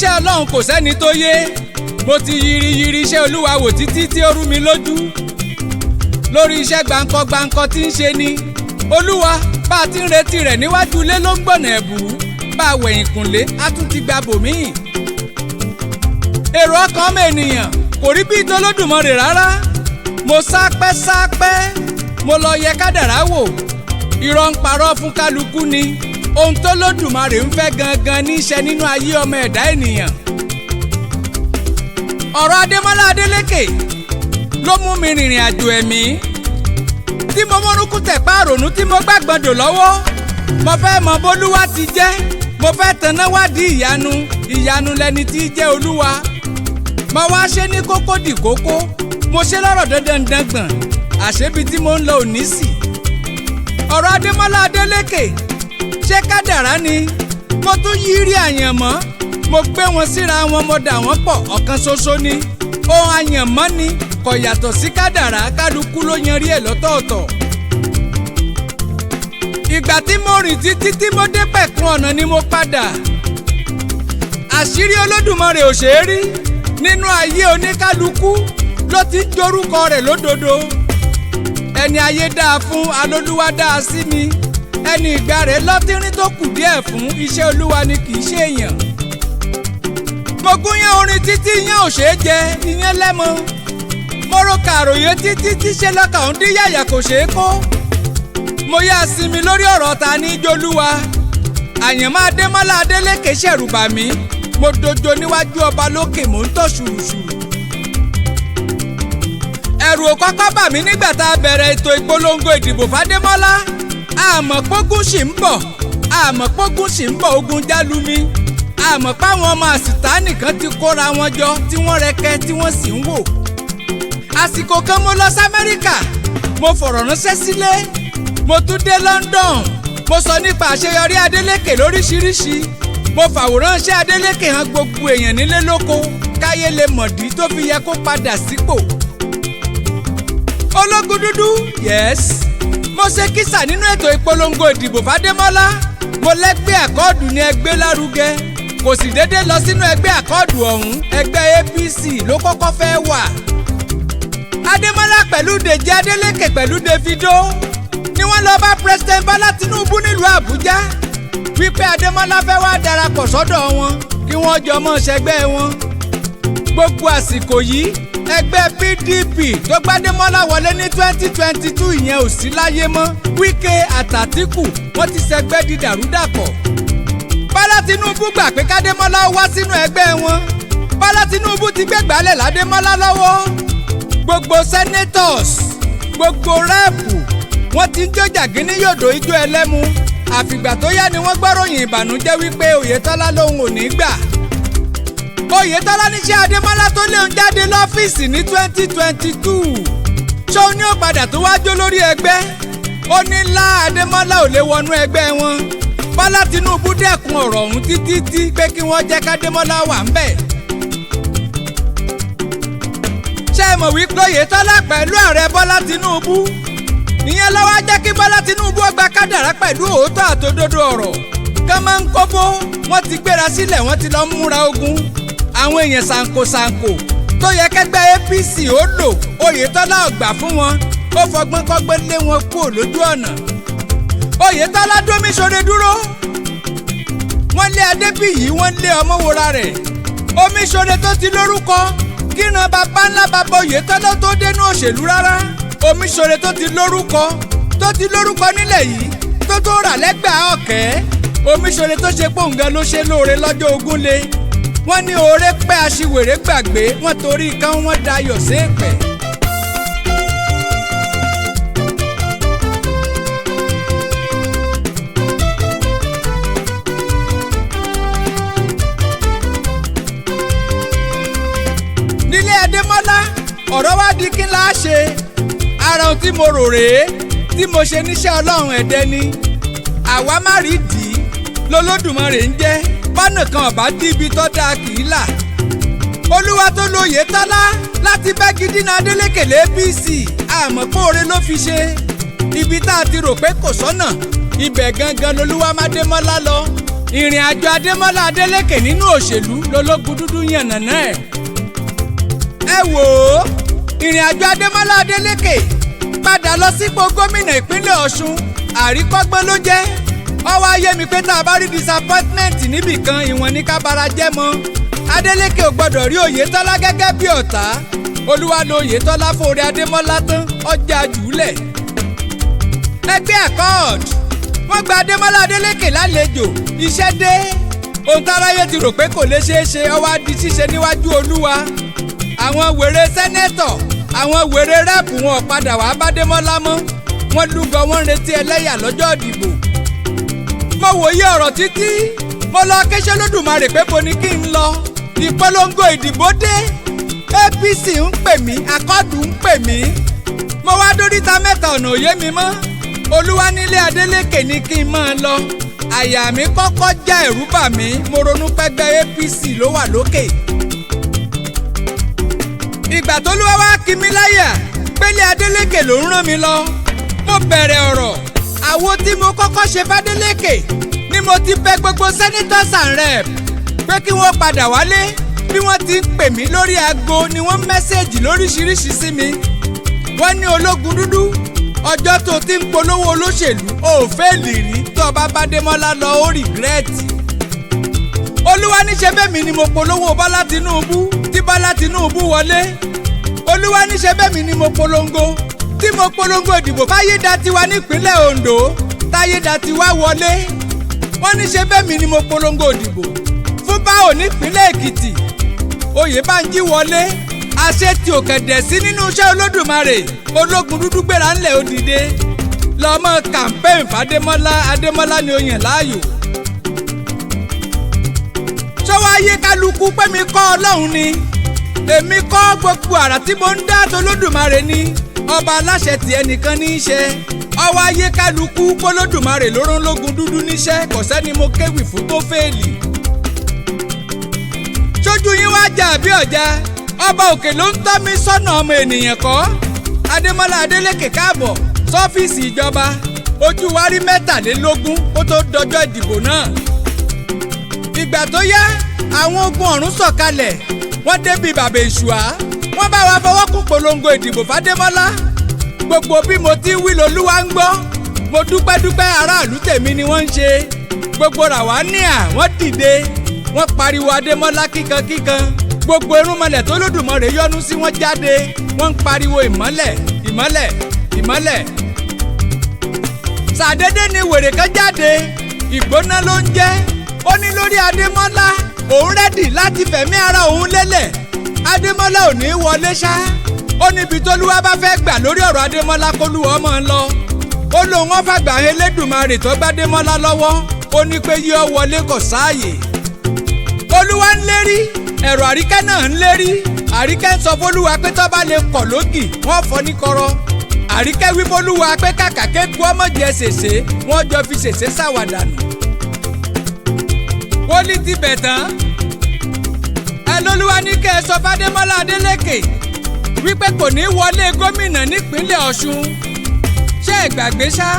Iṣẹ́ Ọlọ́run kò sẹ́ni tó yé. Mo ti yiri yiri iṣẹ́ Olúwa wò títí tí ó rú mi lójú lórí iṣẹ́ gbáǹkọ́ gbáǹkọ́ tí ń ṣe ni. Olúwa bá a ti ń retí rẹ̀ níwájú ilé ló ń gbọ̀nà ẹ̀bùrú, bá a wẹ̀yìn kùnlé á tún ti gba bòmíì. Èrò ọkàn ọmọ ènìyàn kò rí bí tOlódùmarè rárá. Mo sápẹ́ sápẹ́, mo lọ yẹ kádàrá wò. Irọ́ ń parọ́ fún kálukú ni. Ohun tÓlódùmarè ń fẹ́ gangan ní í ṣe nínú ayé ọmọ ẹ̀dá ènìyàn. Ọ̀rọ̀ Adémọ́lá Adélékè ló mú mi rìnrìn àjò ẹ̀mí tí mo mọ́rúkú tẹ̀pá àrònú tí mo gbàgbọ́dọ̀ lọ́wọ́. Mo fẹ́ mọ bólúwa ti jẹ́, mo fẹ́ tanná wádìí ìyanu. Ìyanu lẹni tí í jẹ́ Olúwa. Mo wá ṣe ní kókó dì kókó, mo ṣe lọ́rọ̀ dandan gbọ̀n, àṣebi tí mo ń lọ òní sí. Ọ̀rọ̀ Adémọ́lá Adélékè ṣé kádàrá ni? Mo tún yí rí àyànmọ́, mo gbé wọn síra wọn, mo dà wọ́n pọ̀, ọ̀kan ṣoṣo ni. Ohun àyànmọ́ ni kò yàtọ̀ sí kádàrá, kálukú ló yanrí ẹ̀ lọ́tọ̀ọ̀tọ̀. Ìgbà tí mo rìn títí tí mo dé pẹ̀kun ọ̀nà ni mo padà. Àṣírí Olódùmarè ò ṣeé rí nínú ayé oníkálukú ló ti ń jorúkọ rẹ̀ lódodo. Ẹni ayé dáa fún alólúwa dáa sí mi, ẹni ìgbà rẹ̀ lọ́tínrín tó kù díẹ̀ fún iṣẹ́ Olúwa ni kì í ṣe èèyàn. Mo gúnyán orin títí iyán ò ṣeé jẹ, iyán lẹ́mọ. Mo ro kàròyé títí tí ṣe lọ́kà ń dín yàyà kò ṣeé kó. Mo yá sinmi lórí ọ̀rọ̀ ta ní jolúwa. Àyànmọ́ Adémọ́lá Adélékè ṣẹ̀rù bà mí. Mo dojo níwájú ọba lókè, mò ń tọ̀ ṣùrùṣùrù. Ẹ̀rù ò kọ́kọ́ bà mí nígbà tá a bẹ̀rẹ̀ ètò ìpolongo ìdìbò f'Adémọ́lá. Àmọ́ pógún sì ń bọ̀, àmọ́ pógún sì ń bọ̀, ogun jálumi. Àmọ́ páwọn ọmọ àsìtánì kan ti kóra wọn jọ tí wọ́n rẹkẹ tí wọ́n sì ń wò. Àsìkò kan mo lọ sí Amẹ́ríkà, mo fọ̀rọ̀ ránṣẹ́ sílé. Mo tún dé London, mo sọ nípa àṣeyọrí Adélékè lóríṣiríṣi. Mo fàwòrán iṣẹ́ Adélékè hàn gbogbo èèyàn nílé lóko káyé lè mọ̀dí tó fi yẹ kó padà sípò. Ológun dúdú, yes. Mo ṣe kísà nínú ètò ìpolongo ìdìbò f'Adémọ́lá. Mo lẹ́gbẹ́ àkọọ́dù ní ẹgbẹ́ lárugẹ. Kò sì déédé lọ sínú ẹgbẹ́ àkọọ́dù ọ̀hún, ẹgbẹ́ APC ló kọ́kọ́ fẹ́ wà. Adémọ́lá pẹ̀lú Dèjì Adélékè pẹ̀lú Davido ni wọ́n lọ bá President Bọ́lá Tinubu nílùú Àbújá wípé Adémọ́lá fẹ́ wá darapọ̀ sọ́dọ̀ wọn kí wọ́n jọ mọ́ ṣẹgbẹ́ wọn. Gbogbo àsìkò yìí ẹgbẹ́ PDP tó gbádémọ́lá wọlé ní 2022 ìyẹn ò sí láyé mọ́. Wike àtàtìkù wọ́n ti ṣẹgbẹ́ di dàrúdàpọ̀. Bọ́lá Tinubu gbà pé kádémọ́lá wá sínú ẹgbẹ́ wọn. Bọ́lá Tinubu ti gbé gbálẹ̀ ládémọ́lá lọ́wọ́. Gbogbo senators, gbogbo rẹ́ẹ̀pù wọ́n ti ń jó jàgínní yòdò ijó ẹlẹ́mu. Àfìgbà tó yá ni wọ́n gbọ́ròyìn ìbànújẹ́ wípé Oyètọ́lá lòun ò ní gbà. Oyètọ́lá níṣẹ́ Adémọ́lá tó léun jáde lọ́fíìsì ní 2022. Ṣóun ní ó padà tó wá jó lórí ẹgbẹ́? Ó ní lá Adémọ́lá ò lè wọnú ẹgbẹ́ wọn. Bọ́lá Tinubu dẹ́kun ọ̀rọ̀ ọ̀hún títí tí pé kí wọ́n jẹ́ kádémọ́lá wà ń bẹ̀. Ṣé ẹ mọ̀ wípé Oyètọ́lá pẹ̀lú ààrẹ Bọ́lá Tinubu ìyẹn ló wá jẹ́ kí Bọ́lá Tinubu ó gba kádàrá pẹ̀lú òótọ́ àtòdodo ọ̀rọ̀. Kán máa ń kóbó, wọ́n ti gbéra sílẹ̀, wọ́n ti lọ múra ogun. Àwọn èèyàn ṣàǹkóṣàǹkó tó yẹ kẹgbẹ́ APC ó lò, Oyètọ́lá ò gbà fún wọn, ó fọgbọ́n kọ́gbọ́n lé wọn kúrò lójú ọ̀nà. Oyètọ́lá dómiṣore dúró, wọ́n lé Adébíyì, wọ́n lé Ọmọwòra rẹ̀. Omiṣore tó ti lórúkọ kíran bàbá ńlá bàbá Oyètọ́lá tó dénú òṣèlú rárá. Omiṣore tó ti lórúkọ, tó ti lórúkọ nílẹ̀ yìí tó tó rà lẹ́gbàá ọ̀kẹ́. Omiṣore tó ṣe pòǹgàn ló ṣe lóore lọ́jọ́ ogún le. Wọ́n ní oore pẹ́ aṣiwèrè gbàgbé, wọ́n torí kán wọ́n dayọ̀ séèpẹ̀. Nílé Adémọ́lá ọ̀rọ̀ wá di kí n láá ṣe. Ara ohun tí mo rò rèé tí mo ṣe níṣẹ́ Ọlọ́run ẹ̀dẹ́ ni. Àwa má rí dì í lọ́lọ́dùmarè ń jẹ́ bọ́nà kan ọ̀bá dí ibi tó dáa kì í là. Olúwa tó lo Oyètọ́lá láti bẹ́gi dínà Adélékè l'APC, àmọ́ póore ló fi ṣe. Ibi tá a ti rò pé kò sọ́nà, ibẹ̀ gangan lolúwa mádémọ́lá lọ. Ìrìn àjò Adémọ́lá Adélékè nínú òṣèlú lológun dúdú yànnàná ẹ̀. Ẹ wò ó, ìrìn àjò Adémọ́lá Adélékè padà lọ sípò gómìnà ìpínlẹ̀ Ọ̀ṣun àríkọ́gbọ́n ló jẹ́. Ó wá yé mi pé tá a bá rí disappointment níbìkan, ìwọ̀n ní ká bara jẹ́ mọ́. Adélékè ò gbọ́dọ̀ rí Oyètọ́lá gẹ́gẹ́ bí ọ̀tá. Olúwa lo Oyètọ́lá fòrè Adémọ́lá tán, ọjà jùlẹ̀. Ẹgbẹ́ Accord wọ́n gba Adémọ́lá Adélékè lálejò, iṣẹ́ dé. Ohun táráyé ti rò pé kò lè ṣeé ṣe, ó wá di ṣíṣe níwájú Olúwa. Àwọn wèrè senator, àwọn wèrè rep wọn ò padà wá bá Adémọ́lá mọ́. Wọ́n lúgọ, wọ́n ń retí ẹlẹ́yà lọ́jọ́ ìdìbò. Mo wòye ọ̀rọ̀ títí, mo lọ kéṣẹ́ Lódùmarè pé bo ni kí n lọ. Ìpolongo ìdìbò dé, APC ń pè mí, Accord ń pè mí. Mo wá dóríta mẹ́ta, ọ̀nà òye mi mọ́. Olúwa nílé Adélékè ní kí n máa lọ. Àyà mi kọ́kọ́ já, ẹ̀rù bà mí. Mo ronú pẹ́gbẹ́ APC ló wà lókè. Ìgbà tó lúwa wá kí mi láyà pélé Adélékè ló ń rán mi lọ, mo bẹ̀rẹ̀ ọ̀rọ̀. Àwo tí mo kọ́kọ́ ṣe f'Adélékè ni mo ti bẹ̀ gbogbo senators and rep pé kí wọ́n padà wálé. Bí wọ́n ti ń pè mí lórí aago ni wọ́n message lóríṣiríṣi sí mi. Wọ́n ní, "Ológun dúdú, ọjọ́ tó ti ń polówó olóṣèlú ò fail rí. Tó o bá bá Démọ́lá lọ, ó regret." Olúwa níṣẹ́ bẹ́ẹ̀ mi ni mo polówó Bọ́lá Tinúbú tí Bọ́lá Tinúbú wọlé. Olúwa níṣẹ́ bẹ́ẹ̀ mi ni mo polongo tí mo polongo ìdìbò f'Ayédatiwa nípínlẹ̀ Ondo, t'Ayédatiwa wọlé. Wọ́n níṣẹ́ bẹ́ẹ̀ mi ni mo polongo ìdìbò fún Báò nípínlẹ̀ Èkìtì, Oyèbánjí wọlé. Àṣẹ tí ò kẹ̀dẹ̀ sí nínú iṣẹ́ Olódùmarè. Ológun dúdú, gbéra ńlẹ̀, ó dìde lọ́mọ campaign f'Adémọ́lá. Adémọ́lá ni ó yàn láàyò. Ṣọwọ́ ayé kálukú pé mi kọ́ Ọlọ́run ni, èmi kọ́. Gbogbo àrà tí mo ń dá tolódùmarè ni. Ọba aláṣẹ tí ẹnìkan ní í ṣe. Ọwọ́ ayé kálukú pólódùmarè ló rán lógun dúdú níṣẹ́. Kò sẹ́ni mo kéwì fún tó fail. Sójú yín wá jà bí ọ̀já. Ọba òkè ló ń tọ́ mi sọ́nà, ọmọ ènìyàn kọ́. Adémọ́lá Adélékè, káàbọ̀ sọ́fíìsì ìjọba. Ojú wa rí 23 kó tó dọjọ́ ìdìbò náà. Ìgbà tó yá, àwọn ogun ọ̀run sọ̀kalẹ̀, wọ́n débi bàbá ìṣùá, wọ́n bá wa fọwọ́ kún polongo ìdìbò f'Adémọ́lá. Gbogbo bí mo ti wí lolúwa ń gbọ́. Mo dúpẹ́ dúpẹ́. Aráàlú tèmi ni wọ́n ń ṣe. Gbogbo ràwáníà wọ́n dìde, wọ́n pariwo Adémọ́lá kíkankíkan. Gbogbo irúnmọlẹ̀ tó Lódùmarè yọ́nú sí, wọ́n jáde, wọ́n ń pariwo ìmọ́lẹ̀, ìmọ́lẹ̀, ìmọ́lẹ̀. Ṣàdédé ni wèrè kan jáde, ìgbóná ló ń jẹ́. Ó ní lórí Adémọ́lá, òun ready láti fẹ̀mí ara òun lélẹ̀, Adémọ́lá ò ní wọlé ṣá. Ó níbi tólúwa bá fẹ́ gbà lórí ọ̀rọ̀ Adémọ́lá, kólúwa ọmọ ń lọ. Ó lóun wọ́n fàgbà Elédùmarè tó gbádémọ́lá lọ́wọ́. Ó ní pé yí ọ wọlé, kò sáàyè. Olúwa ń lérí, ẹ̀rọ àríkẹ́ náà ń lérí. Àríkẹ́ ń sọ fólúwa pé tó bá lè kọ̀ lógì, wọ́n fọ́ ní kọ́rọ́. Àríkẹ́ wí fólúwa pé kàkà kéku ọmọ jẹ ṣèṣe, wọ́n jọ fi ṣèṣe ṣàwàdànù. Wọ́lí ti bẹ̀ tán. Ẹ lólúwa ní kẹ́ ẹ sọ f'Adémọ́lá Adélékè wípé kò ní wọlé gómìnà nípínlẹ̀ Ọ̀ṣun. Ṣé ẹ gbàgbé ṣá?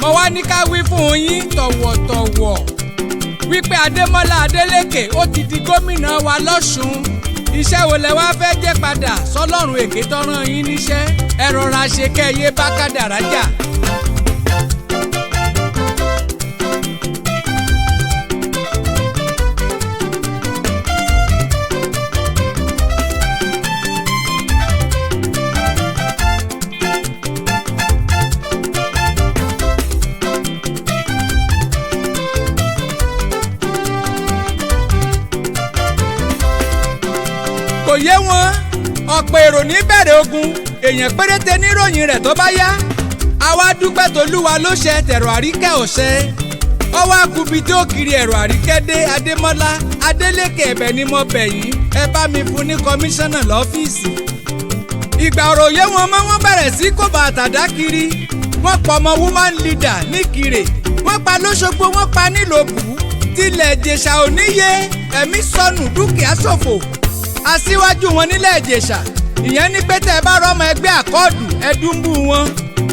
Mo wá ní ká wí fún yín tọ̀wọ̀tọ̀wọ̀ wípé Adémọ́lá Adélékè ó ti di gómìnà wa lọ́ṣun. Iṣẹ́ wo lẹ wá fẹ́ jẹ́ padà sọlọ́run èké tọ́ràn yín níṣẹ́? Ẹ rọra ṣe kẹ́ ẹ yé bá kádàrá jà. Kò yé wọn. Ọ̀pọ̀ èrò ní bẹ̀rẹ̀ ogun, èèyàn péréte níròyìn rẹ̀ tó bá yá. Àwa dúpẹ́ tolúwa ló ṣe tẹ̀rọ àríkẹ́ ọ̀ṣẹ́. Ọwọ́ akubi tí ó kiri ẹ̀rọ àríkẹ́ dé. Adémọ́lá Adélékè, ẹ̀bẹ̀ ni mo bẹ̀ yín, ẹ bá mi fún ní kọmíṣánná lọ́fíìsì. Ìgbà ọ̀rọ̀ yé wọn mọ́, wọ́n bẹ̀rẹ̀ sí kó bá àtàdá kiri. Wọ́n pọ̀ ọmọ woman leader níkirè, wọ́n pa lóṣogbo, wọ́n pa nílòbù, tilẹ̀ Ìjẹ̀ṣà ò níye. Ẹ̀mí sọnù, dúkìá ṣòfò. Aṣíwájú wọn nílẹ̀ Ìjẹ̀ṣà, ìyẹn ní pé tẹ́ ẹ bá rọ́mọ ẹgbẹ́ Accord, ẹdúnbù wọn.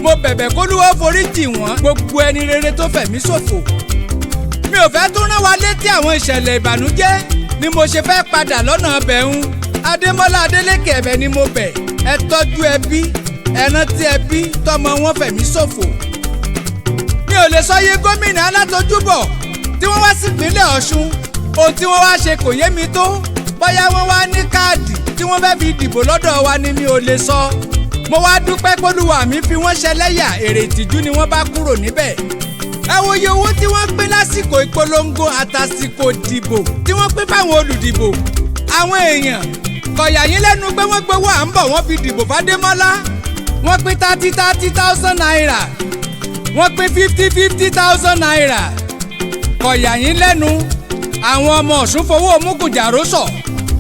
Mo bẹ̀bẹ̀ kólúwọ́ forí jì wọ́n, gbogbo ẹni rere tó fẹ̀mí ṣòfò. Mi ò fẹ́ tún rán wa létí àwọn ìṣẹ̀lẹ̀ ìbànújẹ́ ni mo ṣe fẹ́ padà lọ́nà bẹ̀hún. Adémọ́lá Adélékè, ẹ̀bẹ̀ ni mo bẹ̀, ẹ tọ́jú ẹbí, ẹ rántí ẹbí tọmọ wọn fẹ̀mí ṣòfò. Mi ò lè sọ iye gómìnà alátojúbọ̀ tí wọ́n wá sípínlẹ̀ Ọ̀ṣun. Ohun tí wọ́n wá ṣe kò yé mi tó. Bóyá wọ́n wá ní káàdì tí wọ́n fẹ́ fi dìbò lọ́dọ̀ wa ni mi ò lè sọ. Mo wá dúpẹ́ pólúwa mi fi wọ́n ṣẹlẹ́yà, èrè ìtìjú ni wọ́n bá kúrò níbẹ̀. Ẹ wo iye owó tí wọ́n pín lásìkò ìpolongo àtàsìkò dìbò tí wọ́n pín fáwọn olùdìbò. Àwọn èèyàn kọ̀yà yín lẹ́nu pé wọ́n gbowó à ń bọ̀ wọ́n fi dìbò f'Adémọ́lá. Wọ́n pín 30,000 naira, wọ́n pín 50,000 naira. Kọ̀yà yín lẹ́nu. Àwọn ọmọ Ọ̀ṣun fowó mugunjàró sọ,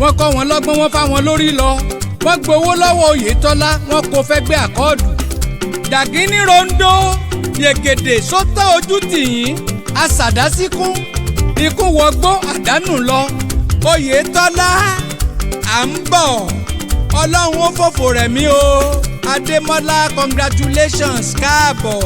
wọ́n kọ́ wọn lọ́gbọ́n, wọ́n fáwọn lórí lọ. Wọ́n gbowó lọ́wọ́ Oyètọ́lá, wọ́n kò fẹ́ gbé Accord. Dàgínní rondo yègèdè sótọ́ ojú tìyín àsàdásíkún ikú wọgbó àdánù lọ. Oyètọ́lá, à ń bọ̀, Ọlọ́run ó fòfò rẹ̀ mí o. Adémọ́lá, congratulations, káàbọ̀.